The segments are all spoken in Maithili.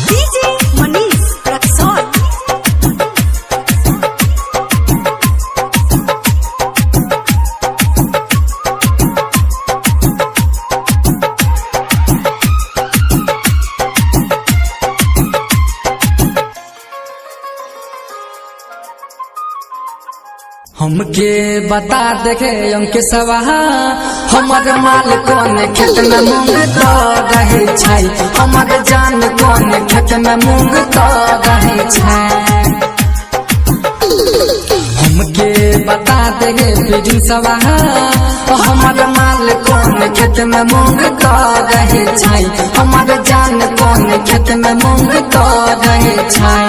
DJ Manish Raxaul. हमके बता देखे अंके सवा हमर माल कौन खेत में मूंग तो रहे छै, हमर जान कौन खेत में मूंग तो रहे छै। हमके बता देखे प्रिंसवा हमर माल कौन खेत में मूंग तो रहे छै, हमर जान कौन खेत में मूंग तो रहे छै।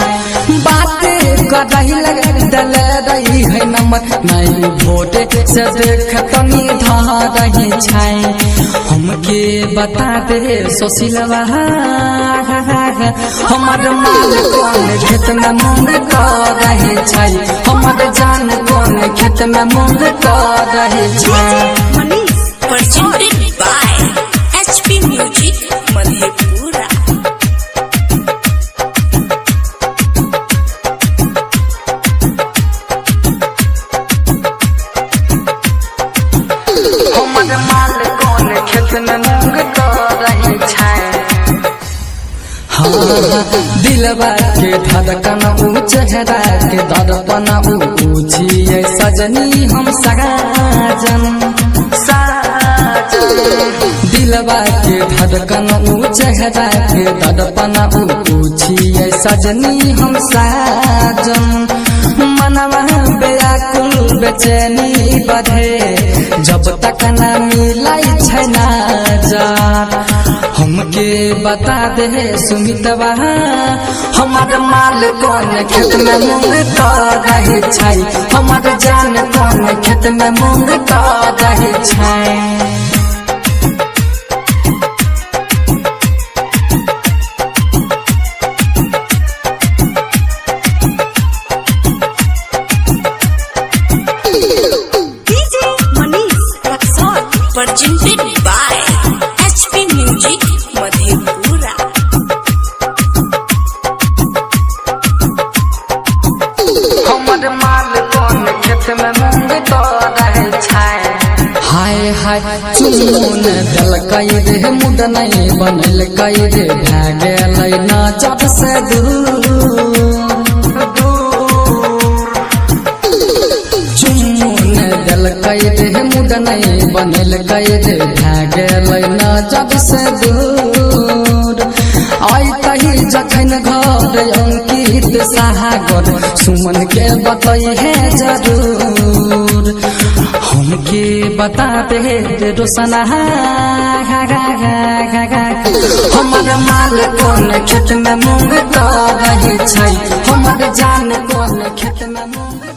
बात करही लग दल रही है नंबर नहीं भोट से देख तनी रही छै। हमके बता दे सोशिलवा हमर माल कौन खेत में मूंग तो रहे छै, हमर जान कौन खेत में मूंग तो रहे छै। DJ Manish Raxaul. Presented by HP Music Madhepura. हमर माल कौन खेत में मूंग तो रहे छै। हाँ, दिलवा के धड़कन ऊ चेहरा के दर्पण ऊ छियै सजनी हम सगाजन साजन। दिलवा के धड़कन ऊ चेहरा के दर्पण ऊ छियै सजनी हम साजन। मनवा व्याकुल बेचैनी बढ़े जब तक न मिलै छै नजर। हमके बता दे सुमितवा हमर माल कौन खेत में मूंग तो रहे छै, हमर जान कौन खेत में मूंग तो रहे छै। DJ Manish Raxaul. Presented by HP Music Madhepura. हमर माल कौन खेत में मूंग तो रहे छै। हाय हाय चुमुन देलकै रे मुड नहीं बनलकै रे भए गेलै नजर से दूर। चुमुन देलकै रे मुड नहीं बनलकै रे भए गेलै नजर से दूर। आइ तही जखन घर अंकित सागर सुमन के बतै है जरूर। हमके बता दे रोशना हमर माल कौन खेत में मूंग तो रहे छै, हमर जान कौन खेत में मूंग।